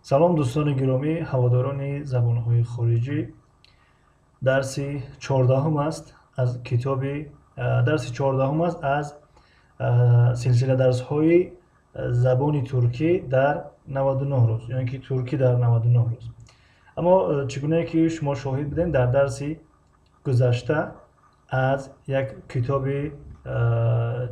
Салом, дӯстони гиромӣ, ҳаводорони забонҳои хориҷӣ. Дарси чордаҳум аст аз китоби, дарси чордаҳум аст аз силсила дарсҳои забони туркӣ дар 99 рӯз, ё ин ки туркӣ дар 99 рӯз. Аммо чӣ гунае ки шумо шоҳид будем, дар дарси гузашта аз як китоби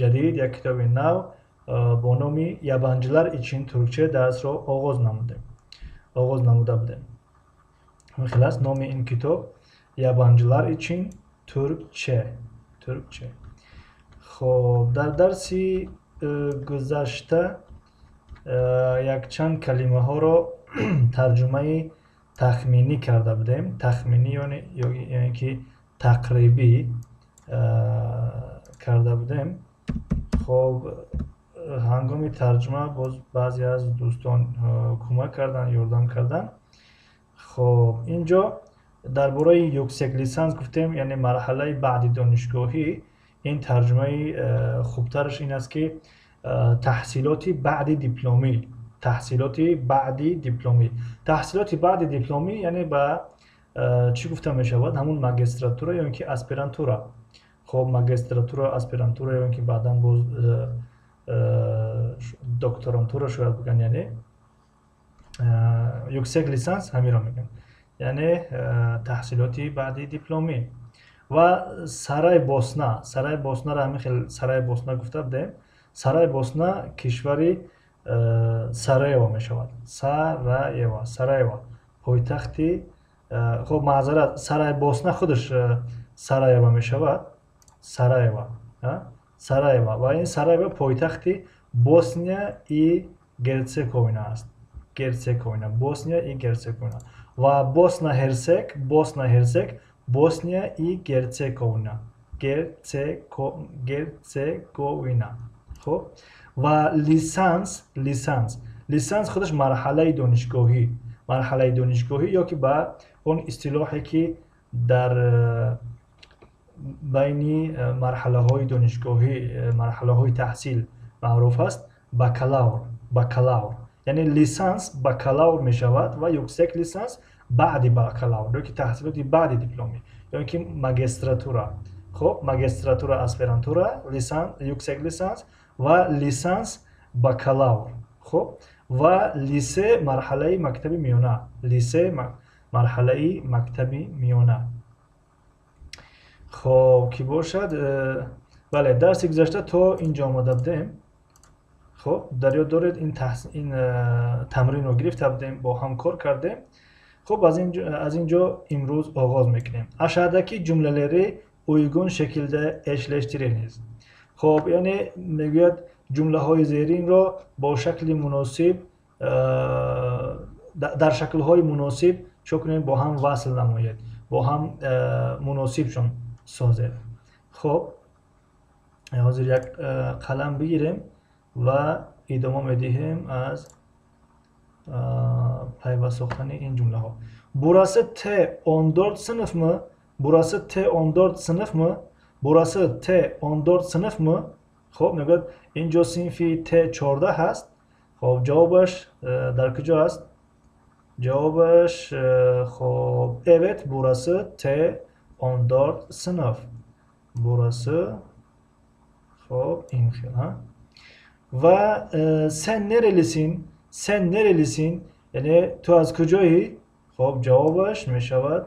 ҷадид, як китоби нав бо номи Yabancılar için Türkçe дарсро оғоз намудем, оғоз намуда будем. Хел аст номи ин китоб: Yabancılar için Türkçe, Türkçe. Хоб, дар дарси гузашта якчанд калимаҳоро тарҷумаи тахминӣ карда будем. Тахминӣ ё ин ки тақрибӣ карда будем. Хоб, ҳангоми тарҷума боз баъзе аз дӯстон кӯмак карданд, ёрдам карданд. Хоб, инҷо дар бораи yüksek lisans гуфтем, яъне марҳалаи баъди донишгоҳӣ. Ин тарҷумаи хубтараш ин аст, ки таҳсилоти баъди дипломӣ, таҳсилоти баъди дипломӣ. Таҳсилоти баъди дипломӣ яъне ба чӣ гуфта мешавад? Ҳамун магистратура ё ин ки аспирантура. Хоб, магистратура, аспирантура ё ин ки баъдан боз докторантура шояд бигӯянд, яъне yüksek lisans ҳаминро мегӯянд, яъне таҳсилоти баъди дипломӣ. Ва Сарайбосна, Сарайбоснаро ҳамин хел Сарайбосна гуфта будем. Сарайбосна кишвари Сараево мешавад. Сараево, Сараево пойтахти, хоб, маъзарат, Сарайбосна худаш Сараево мешавад. Сараево, Сараево. Ва ин Сараево пойтахти Босния и Герцеговина аст. Герцеговина, Босния и Герцеговина. Ва Босна Ҳерсек, Босна Ҳерсек, Босния и Герцеговина, Герцеговина. Хоб, ва лисанс, лисанс, лисанс худаш марҳалаи донишгоҳӣ, марҳалаи донишгоҳӣ ё ки ба он истилоҳе ки дар байни марҳалаҳои донишгоҳӣ, марҳалаҳои таҳсил маъруф аст, бакалавр, бакалавр. Яъне лисанс бакалавр мешавад ва yüksek lisans баъди бакалавр ё ки таҳсилоти баъди дипломӣ ё ин ки магистратура. Хоб, магистратура, аспирантура, лисанс, yüksek lisans ва лисанс бакалавр. Хоб, ва лисе марҳалаи мактаби миёна, лисе марҳалаи мактаби миёна. Хоб, ки бошад, бале, дарси гузашта то инҷо омада будем. Хоб, дар ёд доред, ин тамринро гирифта будем, бо ҳам кор кардем. Хоб, аз инҷо имрӯз оғоз мекунем. Aşağıdaki cümleleri uygun şekilde eşleştiriniz. Хоб, яъне мегӯяд, ҷумлаҳои зеринро бо шакли муносиб, дар шаклҳои муносиб чӣ кунем? Бо ҳам васл намоед, бо ҳам муносибшон созед. Хоб, ҳозир як қалам бигирем ва идома медиҳем аз пайваст сохтани ин ҷумлаҳо. Burası T14 sınıf mı? Burası T14 sınıf mı? Burası T14 sınıf mı? Хоб, мегӯяд, инҷо синфи T14 ҳаст. Хоб, ҷавобаш дар куҷо аст? Ҷавобаш, хоб, evet, burası T14 sınıf. Burası, хоб, ин хел, ҳа? Ва sen nerelisin? Sen nerelisin? Яъне ту аз куҷоӣ? Хоб, ҷавобаш мешавад: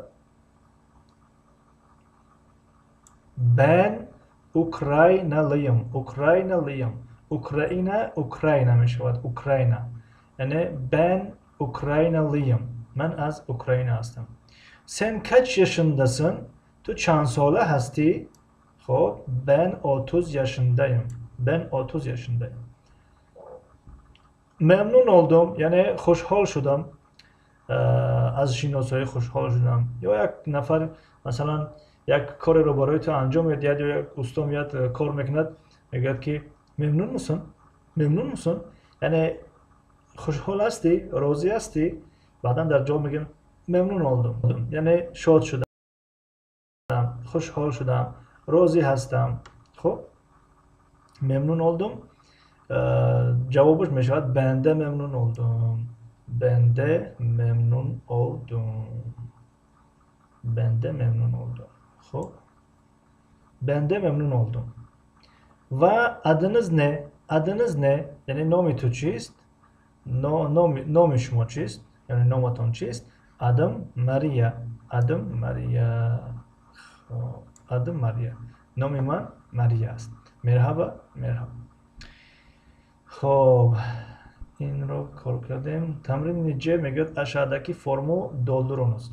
Ben Ukraynalıyım. Ukraynalıyım. Ukraina, Ukrayna мешавад. Украина. Яъне ben Ukraynalıyım. Ман аз Украина ҳастам. Sen kaç yaşındasın? Ту чанд сола ҳастӣ? Хоб, ben 30 yaşındayım. Ben 30 yaşındayım. Memnun oldum, яъне хушҳол шудам. Аз шиносоӣ хушҳол шудам. Ё як нафар, масалан, як кореро барои ту анҷом медиҳад ё як усто меяд, кор мекунад, мегӯяд, ки memnun musun? Memnun musun? Яъне хушҳол ҳастӣ, розӣ ҳастӣ? Баъдан дар ҷавоб мегӯям: memnun oldum. Яъне шод шудам, хушҳол шудам, розӣ ҳастам. Хоб, memnun oldum. Ҷавобаш мешавад: ben de memnun oldum. Ben de memnun oldum. Ben de memnun oldum. Хуб, ben de memnun oldum. Ва adınız ne? Adınız ne? Яъне номи ту чист? Номи шумо чист? Яъне номатон чист? Adım Мария. Adım Мария. Adım Мария. Номи ман Мария аст. Merhaba, merhaba. Хоб, инро кор кардем. Тамрини Ҷ мегӯяд aşağıdaki formu doldurunuz.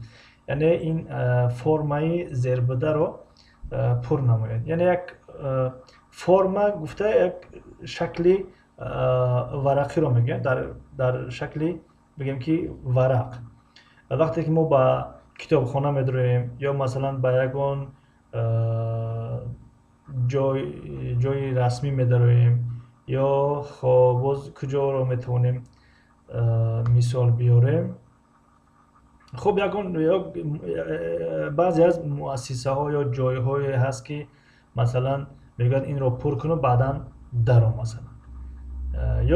Яъне ин формаи зербударо пур намояд. Яъне як форма гуфта як шакли варақиро мегӯяд, дар шакли бигем ки варақ. Вақте ки мо ба китобхона медроем ё масалан ба ягон ҷои расмӣ медароем ё хоб боз куҷоро метавонем мисол биёрем. Хуб, ягон баъзе аз муассисаҳо ё ҷойҳое ҳаст ки масалан мегӯяд инро пур куну баъдан даро масалан.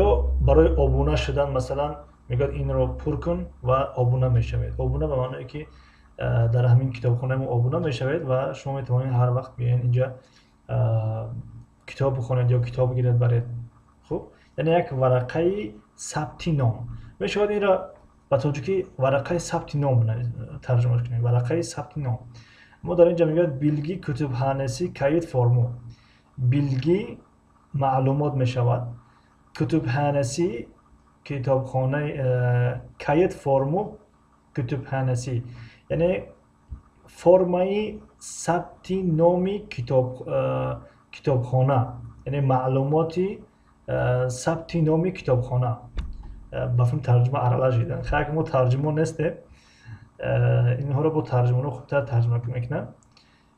Ё барои обуна шудан масалан мегӯяд инро пур кун ва обуна мешавед. Обуна ба маъное ки дар ҳамин китобхонаи мо обуна мешавед ва шумо метавонед ҳар вақт биёед инҷа китоб бихонед ё китоб гиред баред. Хуб, яъне як варақаи сабти ном. Мешавад инро ба тоҷикӣ варақаи сабти ном тарҷума кунем. Варақаи сабти ном. Мо дар инҷа мегӯяд bilgi kütüphanesi kayıt formu. Bilgi маълумот мешавад. Kütüphanesi китобхонаи kayıt formu kütüphanesi. Яъне формаи сабти номи китобхона. Яъне маълумоти сабти номи китобхона. Ба филм тарҷума аралаш шидан. Хайр, мо тарҷумон нестем. Инҳоро бо тарҷумоно хубтар тарҷума мекунанд.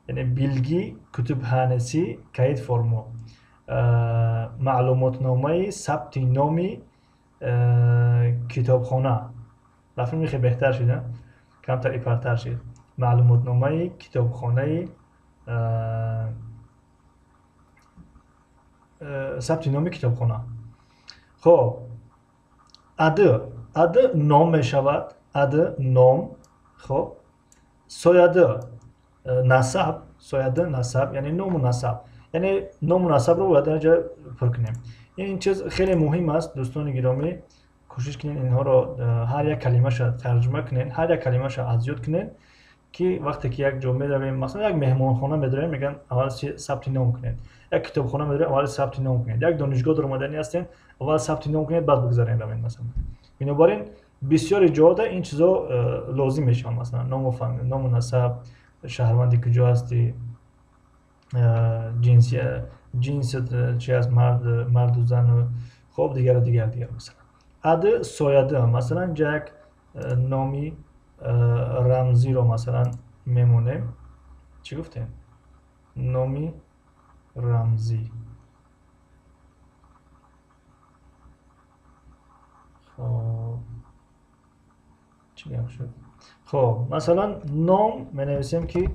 Яъне bilgi kütüphanesi kayıt formu. Маълумотномаи сабти номи китобхона. Ба филм хеле беҳтар шида, камтар ипартар шид. Маълумотномаи китобхонаи сабти номи китобхона. Хоб, adı, adı ном мешавад. Adı ном. Хоб, soyadı насаб, soyadı насаб, яъне ному насаб. Яъне ному насабро бояд дар инҷа пур кунем. Ин чиз хеле муҳим аст, дӯстони гиромӣ. Кӯшиш кунед инҳоро ҳар як калимаша тарҷума кунед, ҳар як калимаша аз ёд кунед, ки вақте ки як ҷо меравем, масалан як меҳмонхона медароем, мегӯянд аввал сабти ном кунед. Як китобхона медароем, аввал сабти ном кунед. Як донишгоҳ даромаданӣ ҳастем, аввал сабти ном кунед, баъд бигзарем равем масалан. Бинобар ин бисёри ҷода ин чизо лозим мешаванд, масалан ному насаб, шаҳрванди куҷо ҳастӣ, ҷинсият чи аст, марду зану, хоб дигару дигар дигар масалан. Adı, soyadı, масалан инҷа як номи рамзиро масалан мемонем. Чӣ гуфтем? Номи рамзӣ. Хоб, чӣ гап шуд? Хоб, масалан ном менависем ки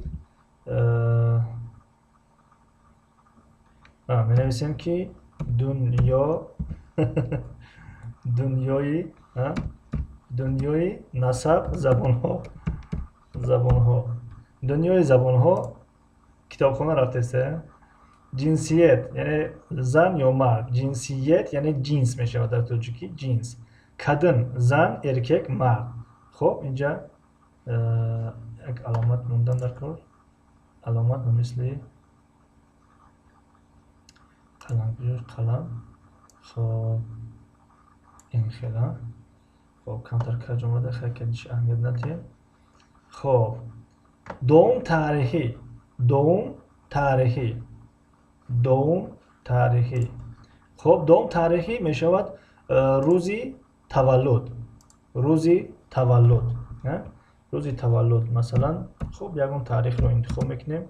менависем ки дунё дунёи насаб забонҳо, забонҳо, дунёи забонҳо китобхона рафтест. Ҷинсият яъне зан ё мард. Ҷинсият яъне ҷинс мешавад дар тоҷикӣ, ҷинс. Kadın зан, erkek мард. Хоб, инҷа як аломат мондан дар кор. Аломат ба мисли қалам, қалам. Хоб, ин хела. Хоб, камтар каҷ омада, хай кадиш аҳамият надиҳем. Хоб, doğum tarihi, doğum tarihi, doğum tarihi. Хоб, doğum tarihi мешавад рӯзи таваллуд, рӯзи таваллуд, рӯзи таваллуд. Масалан, хоб ягон таърихро интихоб мекунем.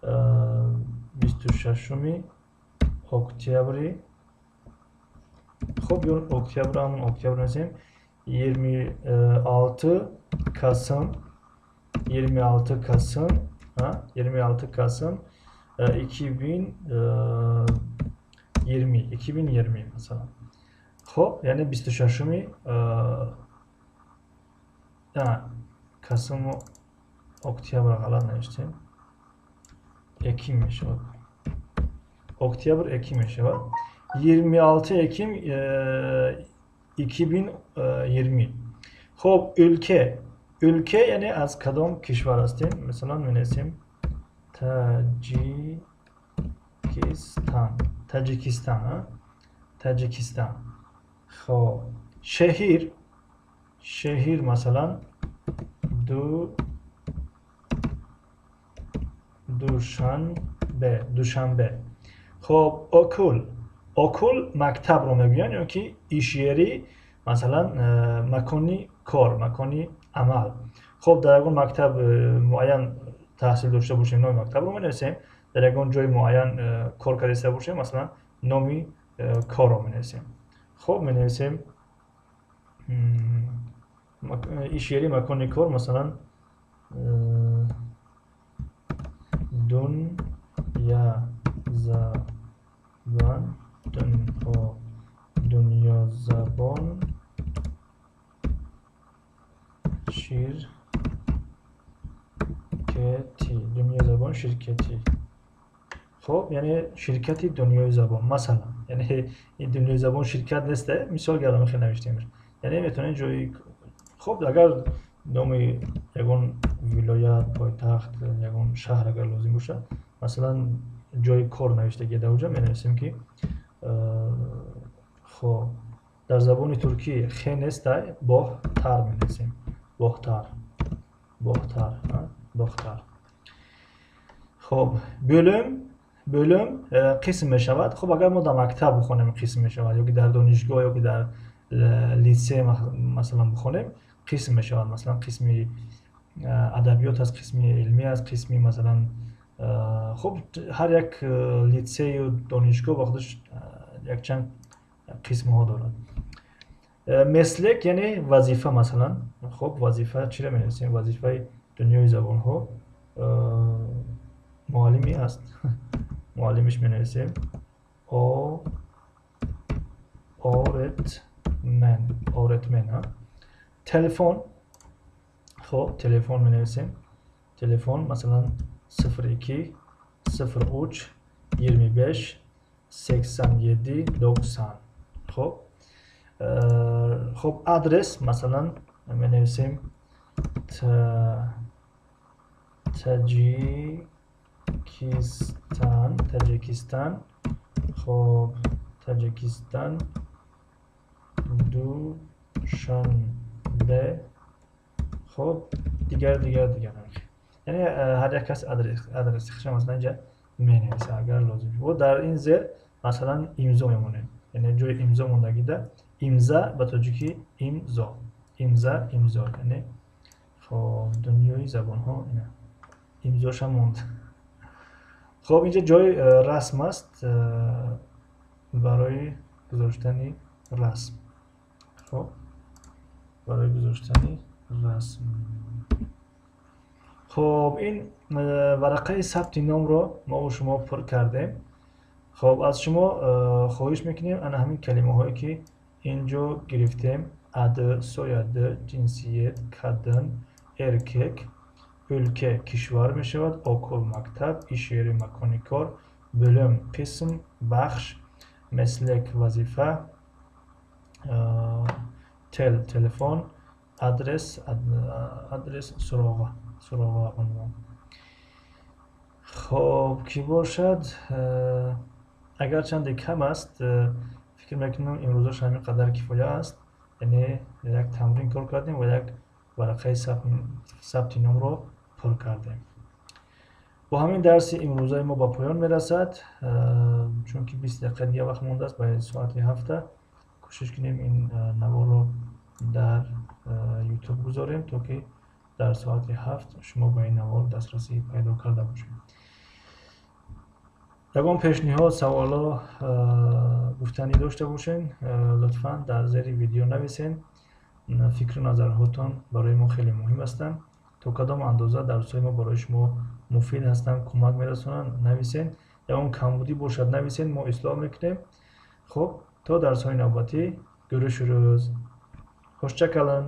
26 октябри. Хоб, ё октябр, ҳамон октябр менависем. 26 Kasım, 26 Kasım, 26 Kasım 2020, 2020 масалан. Хоб, яъне 26 Kasım октябр ғалат навиштем. Ekim мешавад. Октябр Ekim мешавад. 26 Ekim 2020. Хоб, ülke. Ülke яъне аз кадом кишвар ҳастем? Масалан, менависем Таҷикистан. Таҷикистан, Таҷикистан. Хоб, şehir. Şehir масалан Душанбе, Душанбе. Хоб, okul. Okul мактабро мегӯянд ё ки iş yeri, масалан, макони кор, макони амал. Хоб, дар ягон мактаб муайян таҳсил дошта бошем, номи мактабро менависем. Дар ягон ҷои муайян кор карда бошем, масалан, номи корро менависем. Хоб, менависем iş yeri, макони кор, масалан, Дуня забон, Дунё забон ширкати, Дунё забон ширкати. Хоб, яъне ширкати Дунёи забон, масалан, яъне ин Дунёи забон ширкат нест, мисол гардам хел навиштем. Яъне метавонед ҷои, хоб, агар номи ягон вилоят, пойтахт, ягон шаҳр агар лозим бошад, масалан, ҷои кор навиштагӣ дар оҷа менависем ки, хоб, дар забони туркӣ хе нестай, боҳтар менависем. Боҳтар, боҳтар, бохтар. Хоб, бөлüm, бөлüm қисм мешавад. Хоб, агар мо дар мактаб бихонем, қисм мешавад, ё ки дар донишгоҳ, ё ки дар литсей масалан бихонем, қисм мешавад. Масалан, қисми адабиёт аст, қисми илмӣ аст, қисми масалан, хоб, ҳар як литсею донишгоҳ ба худаш якчанд қисмҳо дорад. Meslek яъне вазифа, масалан. Хоб, вазифа чиро менависем? Вазифаи Дунёи забонҳо муаллимӣ аст. Муаллимиш менависем. Öğretmen, öğretmen, ha. Telefon. Хоб, телефон менависем. Телефон, масалан, 02 03 25 87 90. Хоб, хоб, адрес, масалан, менависем Таҷикистан, Таҷикистан. Хоб, Таҷикистан, Душанбе. Хоб, дигар, дигар, дигар. Яъне ҳар як кас адреси худша, масалан, инҷа менависад, агар лозим шуд. Дар ин зер, масалан, имзо мемонем. Яъне ҷои имзо мондагида имза, ба тоҷикӣ имзо, имза, имзо. Яъне, хоб, Дунёи забонҳо ина имзошам монд. Хоб, инҷа ҷои расм аст, барои гузоштани расм. Хоб, барои гузоштани расм. Хоб, ин варақаи сабти номро мо шумо пур кардем. Хоб, аз шумо хоҳиш мекунем, ана ҳамин калимаҳое ки инҷо гирифтем: adı, soyadı, cinsiyet, kadın, erkek, ülke кишвар мешавад, okul мактаб, iş yeri макони кор, бөлüm қисм, бахш, meslek вазифа, tel телефон, адрес, адрес, суроға, суроға, унвон. Хоб, кӣ бошад, агарчанде кам аст, фикр мекунам, имрӯзаш ҳамин қадар кифоя аст. Яъне як тамрин кор кардем ва як варақаи сабти номро пур кардем. Бо ҳамин дарси имрӯзаи мо ба поён мерасад, чунки 20 дақиқа дига вақт мондааст ба соати 7-а. Кӯшиш кунем, ин наворро дар Ютуб гузорем, то ки дар соати 7 шумо ба ин навор дастрасӣ пайдо карда бошед. Ягон пешниҳод, саволо, гуфтанӣ дошта бошед, лутфан дар зери видео нависед. Фикру назарҳотон барои мо хеле муҳим ҳастанд. То кадом андоза дарсҳои мо барои шумо муфид ҳастанд, кӯмак мерасонанд, нависед. Ягон камбудӣ бошад, нависед, мо ислоҳ мекунем. Хуб, то дарсҳои навбатӣ, görüşürüz. Hoşça kalın.